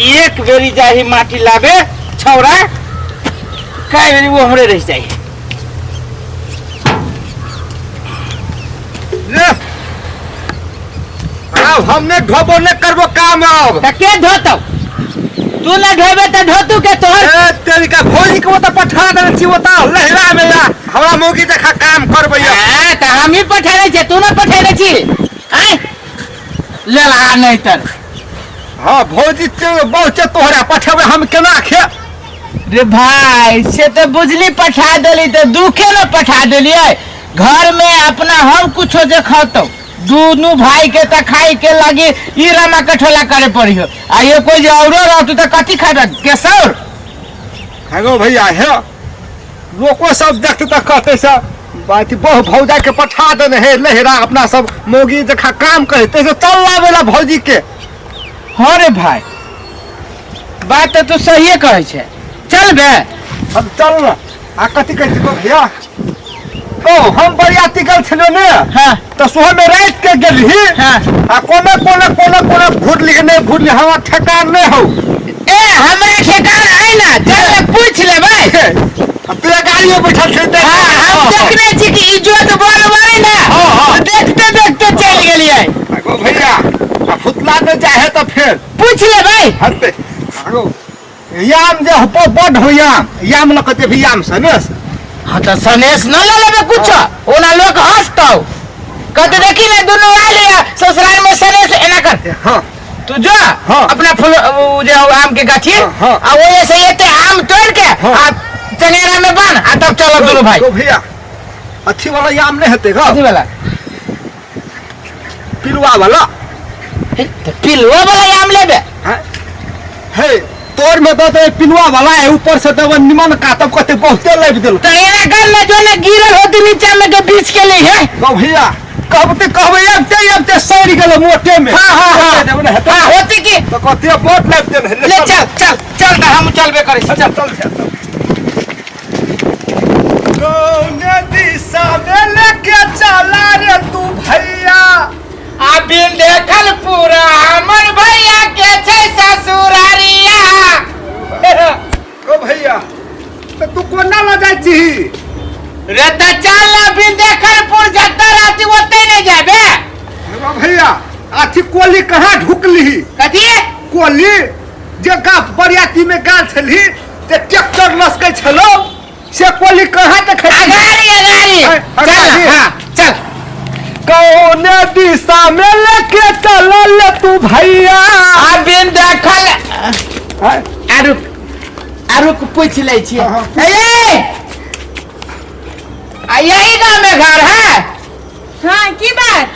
एक बेरी जाही माटी लाबे छौड़ा, कई बेरी वो हमरे रह जाई। ले अब हमने ढोबो ने करबो काम अब। त के धोतौ? तू न ढोबे त ढोतू के तोहर? ए तेरी का भौजी के वो तो पठा देने छी, वो तो लहरा में या हमरा मौगी जखा काम करबै। हां त हम ही पठेले छी, तू न पठेले छी। आय ले ला नहीं तर। हाँ भौजी बहुत तोहरा पठेबै हम केना खे? रे भाई से तो बुझली पठा देली तो दुखे न पठा देलिए। घर में अपना हम कुछो जे खतौ, दुनू भाई के त खाई के लागी ई रमा कठोला करे पड़ी हो। आ ये कोई जे औरो रहतु त कथी खाबे केसौर? हेगो भैया हे लोको सब देखते त कहते से बात बहु भौजा के पठा देने हे लहरा अपना सब मौगी जखा काम करे से चल लाबेला भौजी के। हाँ रे भाई बात तो तू सहिए कहै छै, चल बे। हम चल ना। आ कथी कहै छी भैया? ओ हम बरियाती गेल छलियो ने। हाँ। त सोह में रात के गेलही। हाँ। आ कोने कोने कोने कोने घुरली नहीं घुरली, हमरा ठेकान नहीं हौ। ए हमरा ठेकान है ना, चल ले पूछ लेबै। आ तू गाड़ी में बैठल छै ते। हाँ, हम देखने छी कि इज्जत बरबै ना। हाँ, हाँ। देखते देखते चल गेलियै। आगो भैया आ फुतला न जाए त फेर पूछ लेबै। हटते। आगो याम जे हो बड हो याम, याम ल कते भी याम सनेस। हाँ त सनेस न ले लेबे कुछ, ओना लोग हंसतौ कहते देखी ने दुनू आयल या ससुराल में सनेस एना कर। हाँ। तू जो हाँ। अपना फूल उ जे आम के गाछी। हाँ। आ ओए से एते आम तोड़ के हाँ। आ चंगेरा में बांध आ तब चलब दुनू भाई। तो भैया अच्छी वाला याम नहीं हेते गा? कथी वाला? पिलुआ वाला। हे, त पिलुआ वाला आम लेबे? हाँ? हे तोर में तो पिलुआ वाला है, ऊपर से तो निमन का तब कहते बहुते लाबि देल। त एना कर ना जो ना गिरल होती नीचा में के बीच के लिए है। गौ भैया कहते कहबै अबते अबते सड़ि गेल मोटे में। हाँ, हाँ, हाँ। देबै ने हेतै। हाँ, होती की? तो कहते बहुत लाबि देल। ले चल चल चल त हम चलबे करै छी, चल चल चल। कौने दिशा में लेके चला रे तू भैया? आ बिल देखल पूरा हमर भैया के छै ससुरारिया। ओ भैया त तू कोना ल जाइ छी? रे त चल ना बिल देखलपुर, जतऽ रहती ओतै नहि जाबे। ओ भैया अथी कोली कहाँ ढुकली? कथी कोली? जे गा बरियाती में गाल छलही ते ट्रैक्टर लसकै छलो से कोली कहाँ देखै छी? अगाड़ी अगाड़ी। अरे, चल अगाड़ी। हाँ चल। कौने दिशा में लेके चलल तू भैया? आ बिन देखल हाँ? आ रुक आ रुक पूछ लै छियै। हाँ, ए आ यही गाँव में घर है? हाँ की बात?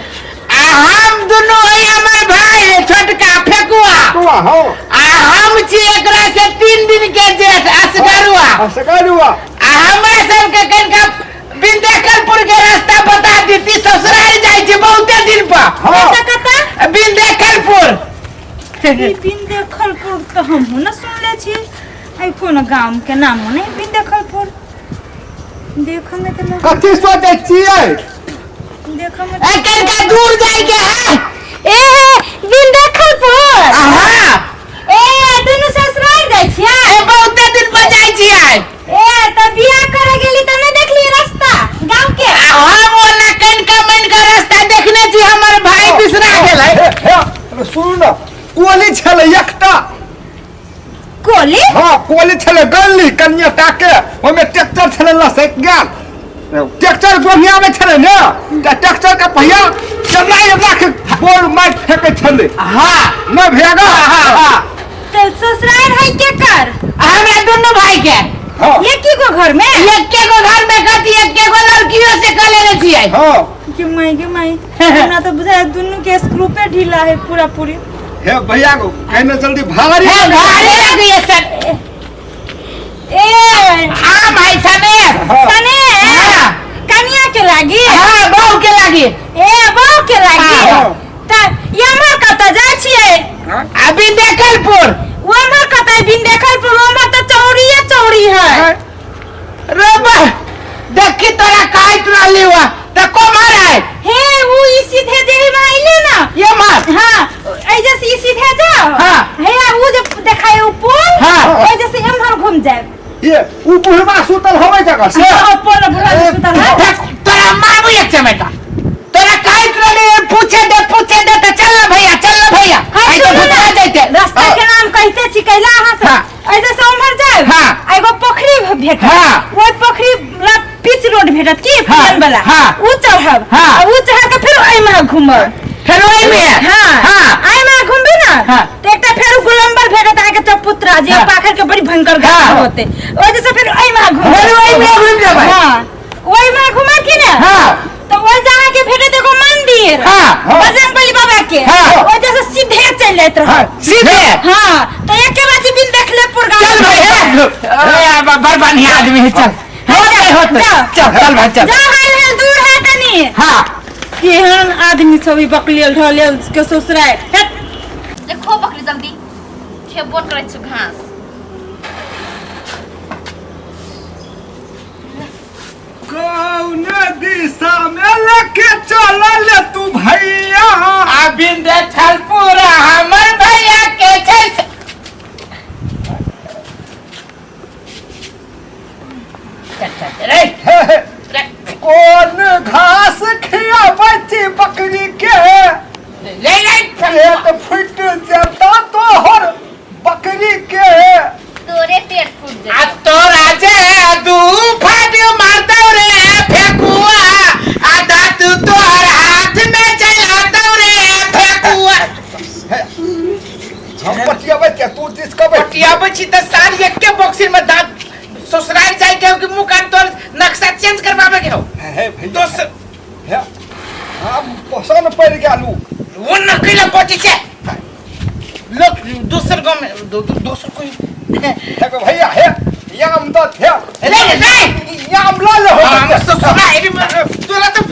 आ हम दुनू है हमर भाई छोटका फेकुआ। तू हो। आ हम छी एकरा से 3 दिन के जेठ असगरुआ। असगरुआ। आ हमरा सबके कनिका बिंदेखलपुर के रास्ता बता दीती, ससुराल जाइ छी बहुते दिन पर। हाँ। कतऽ कतऽ? बिंदेखलपुर। ई बिंदेखलपुर तऽ हमहूँ न सुनले छी, एहि कोन गाम के नाम नहि बिंदेखलपुर। देखऽ में तऽ लग- कथी सोचै छियै? देखऽ में ए कनिका दूर जाइ के है। ए बिंदेखलपुर। हाँ। ए दुनू ससुराल जाइ छियै? ए बहुते दिन पर जाइ छियै। ए तऽ बियाह करे गेली तऽ नहि देखली रास्ता गाँव के? आ हम ओना कनिका मनिका रास्ता देखने छी, हमर भाई बिसरा गेलै। हे, हे, अरे सुनू न, कोली छलै एकटा। कोली? हाँ कोली छलै गल्ली कनिया टाके, ओहिमे ट्रैक्टर छलै लसकि गेल। ट्रैक्टर गोहिया में छलै ने, तऽ ट्रैक्टर के पहिया केना एना के बोल मारि फेकै छलै। हाँ। नहि भैया? हाँ, हाँ। तऽ ससुराल है के कर? हमरा दुनू भाई के। हाँ। एके गो घर में? एके गो घर में कथी, एके गो लड़कियों से कह लेने छियै। हाँ। के माई के माई, हमरा तऽ बुझाय दुनू के स्क्रू पे ढीला है पूरा पूरी। हे भैया को कहने जल्दी भारी हे भारी लगी सर। ए आम है सने। हाँ। सने। हाँ। कनिया के लागी? हाँ बहू के लागी। ए बहू के लागी? हाँ। त यमर कतऽ जाइ छियै? हाँ। आ बिंदेखलपुर। ओमर कतऽ बिंदेखलपुर? ओमर तऽ चौड़िए चौड़ी है। हाँ। रे बा देखी तोरा कहैत रहली हुआ त कोमर है। हे उ ई सीधे जे है आइले ना। ये मार। हाँ ऐजे से ई सीधे जाओ। हाँ। हे उ जे देखाय उ पुल हाँ। ओइ जैसे एम्हर घूम जाए ये उ बुढ़वा सुतल होवे जगह से हाँ, पुल बुढ़ा जे सुतल है देख, तोरा मारू एक चमेटा तोरा कहत रहली पूछे दे पूछे दे त चल ना भैया चल ना भैया हाँ, आई तो सुनू भुतरा ना, जैते रास्ता के नाम कहिते छी कैला अहाँ से हाँ। ऐसे से उम्हर जाए हाँ। आ एगो पोखरी भेटत हाँ। ओइ पोखरी ला पिच रोड भेटत की हाँ, प्लेन वाला हाँ। उ चढ़ब हाँ। आ उ चढ़ के फिर एहिमे घूमब फेर ओहि में हाँ हाँ एहिमे घूमबे ना हाँ। तो एकटा फेर गोलंबर भेटत अहाँके चौपुत्रा जे हाँ। पाखर के बड़ी भयंकर गाछ हाँ। होते ओहि जैसे फिर एहिमे घूमब फेर ओहिमे घूमि जेबै। हाँ ओहिमे घूमब की ना हाँ। तो ओहि जहाँ के भेटत एगो मंदिर हाँ। बजरंगबली बाबा के हाँ। ओहि जैसे सीधे चलि जाइत रहब सीधे हाँ तो एके बार बिन देखले पुर गाँव चल भाई हे बड़ बढ़िया आदमी है चल होते होते जाओ। चल चल भाई चल जा हाल हाल दूर है तनी हाँ केहन आदमी सब ई बकलियल ढलियल के ससुराल हेट देखो बकरी जल्दी खेबो न करै छौ घास कौन दिशा में लेके चलल तू भैया आ बिंदे पूरा हमर भैया के छै चल चल रे हे, हे, रे कौन घास खियाबै छी बकरी के रे रे पेट फुटि जेता तोहर बकरी के तोरे पेट फूट आ जेतौ तोरा जे दू फाट मारतौ रे फेकुआ आ दाँत तोहर हाथ में चलातौ रे फेकुआ हम पटियाबै छियै तू दिस कबै पटियाबै छी तऽ सार एके बॉक्सिंग में दाँत ससुराल जाय के हो कि मुंह कान तोर नक्शा चेंज करवावे के हो हे भैया दोसर हे हम पसंद पड़ि गेलू वो न कैला पची छै लोग दोसर गांव में दोसर कोई हे भैया हे याम दत हे रे रे याम ल ले हो हम ससुराल तोरा तो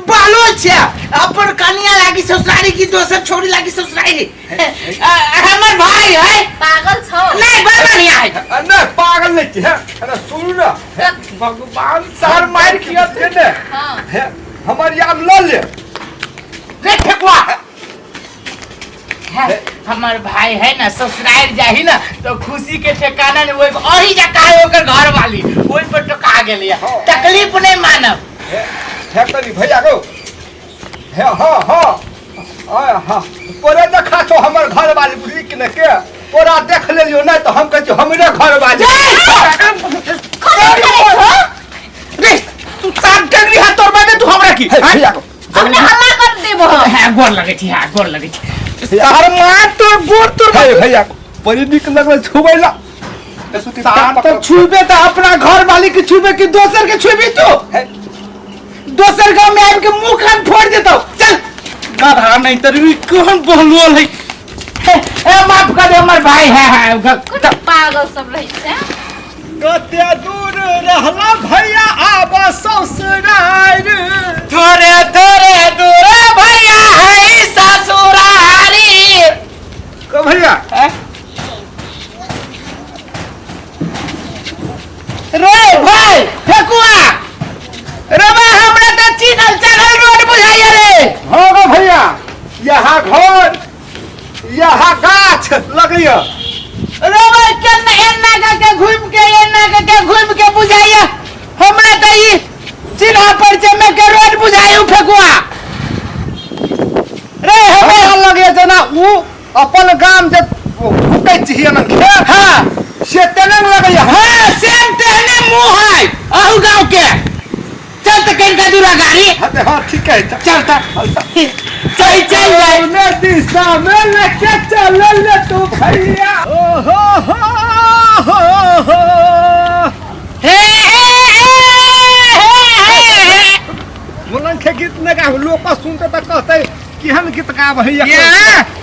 बालो छै अपन कनिया लागी ससुरारी की दोसर छोरी लागी ससुरारी हमर भाई है पागल छौ नहीं बड़ बढ़िया है नहीं पागल नहीं छी हे अरे सुनू ना हे भगवान सर मार किया थे ने हाँ हे हमर याम ल ले रे ठेकुआ है, हमर भाई है ना ससुराल जाही ना तो खुशी के ठिकाना नहीं ओहि अही जका है ओकर घर वाली ओहि पर टोका गेली हाँ। तकलीफ नहीं मानब हे हे करी भैया गो हे हाँ हाँ आय हाँ तोरे देखा छौ हमर घर वाली बुझली कि ने के तोरा देख लेलियो नहीं तो हम कहै छियौ हमरे घर वाली रे तू सात डगरी हाथ तोड़बा दे तू हमरा की हे भैया गो अपने हल्ला कर देबो हाँ गोर लगे छी हाँ गोर लगे छी तार मार तोर गोर तोड़ हे भैया बड़ी नीक लगल छुबै ला सार तो छुबे तो अपना घर वाली के छुबे कि दोसर के छुबी तू हे दोसर गांव में आबि के मुंह कान फोड़ देतौ चल गधा नहीं तर ई कोन बहलोल है ए माफ कर दे हमर भाई है है कोन पागल सब रहै छै कते दूर रहला भैया आब ससुरार थोड़े थोड़े दूर भैया है ससुरारी को भैया रे भाई फेकुआ रे बा हमरा त चिन्हल चढ़ल रोड बुझाइए रे हाँ गो भैया यहाँ घर यहाँ गाछ लगैया रे भाई केना एना क के घूम के एना क के घूम के बुझाइए हमरा त ई चिन्हा परिचय में के रोड बुझाइए फेकुआ रे हमरा हमरा लगैया जेना उ अपन गाम जे ढुकै छी एना खेत हाँ से तेने ने लगैया हाँ सेम तेहने मुंह है अहू गांव के चल त कनिका दूरा गाड़ी हाँ ते हाँ ठीक है चल त चल चल जाए कौने दिशा में लेके चल ले तू भैया ओ हो हो हो हो हे हे हे हे हे मुलन के गीत न गाबू लोग सुनते त कहते केहन गीत गाब है या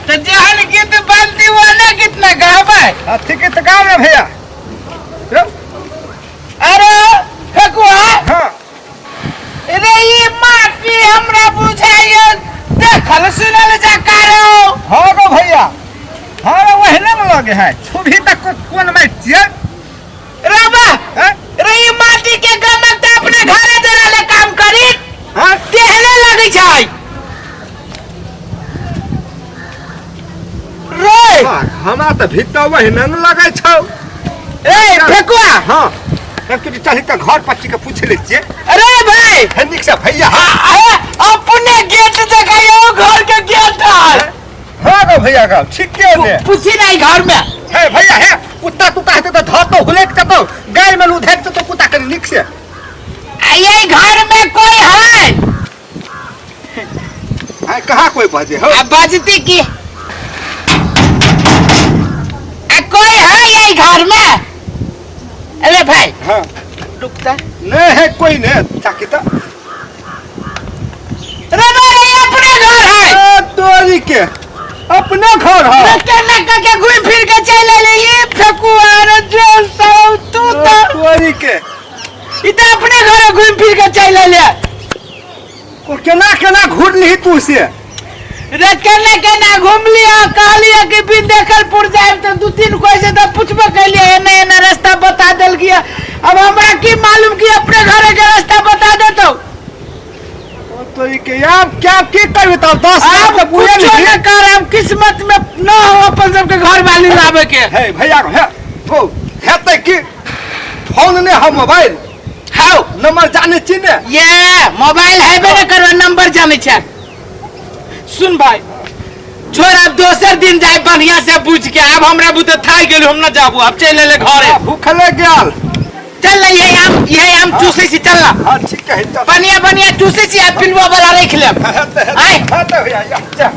त जेहन गीत बनती ओने गीत न गाबै हाँ ठीक है तो गाओ ना भैया रौ, अरे फेकुआ हाँ रे ई माटी हमरा बुझाइए देखल सुनल जका रो हाँ गो भैया हाँ रे वहने में लगे है छुभी तक कोन माटि छियै रे बा हैं? रे ई माटी के गमक त अपने घरे जरा ले काम करी हाँ तेहने लगै छै हमरा तऽ भीतर ओहिना ने लगै छौ। ए फेकुआ। हाँ, तब तू चल तऽ घर पच्ची के पूछ लै छियै। अरे भाई। हे नीक से भैया। हाँ। अरे अपने गेट जगह घर के गेट है। हाँ गो भैया गो, ठीके ने। पूछी नहीं घर में। हे भैया हे, कुत्ता तुत्ता हेतै तऽ धरतौ, हुलैक जेतौ, गाय में लुधैक जेतौ कुत्ता कनि नीक से। ये घर में कोई है? है कहाँ कोई बजे हो? अब बजती की आ कोई है ये घर में? अरे भाई। हाँ। रुकता नहीं है कोई नहीं, ताकि तो। अरे भाई ये अपने घर है। ए, तोरी के अपने घर है। के नक्का के घूम फिर के चल ले ये फेकुआ रे जो सब तू तो। तोरी के। ई तो अपने घर घूम फिर के चल ले। को केना केना घूर ली तू से? रे केना केना घूम लिया, कहलिया कि बिंदेखलपुर जाए तो दू तीन कोई से तो पूछबो कैलिए, एने एने रास्ता बता देल गया। अब हमरा की मालूम कि अपने घर के रास्ता बता देतो। तो ये के यार क्या की करबे तब 10 लाख अब के पूरे कुछो नहीं। न कर, अब किस्मत में न हो अपन सबके घर वाली लावे के। हे भैया हे हो हेतै की फोन ने हम मोबाइल how number जाने छी ने। ये मोबाइल हेबे न करबे, नंबर जाने छै। सुन भाई छोड़, अब दोसर दिन जाए बढ़िया से पूछ के। अब हमरा बुते थाक गेल, हम न जाबू, अब चल ले घरे। भूखले गेल। चल ना, यही आम, यही आम चूसै छी, चल ना। हां ठीक है, चल। बढ़िया बढ़िया चूसै छी, आ पिलुआ वाला रख लेब। हेतै, आय। हेतै भैया, या, जा।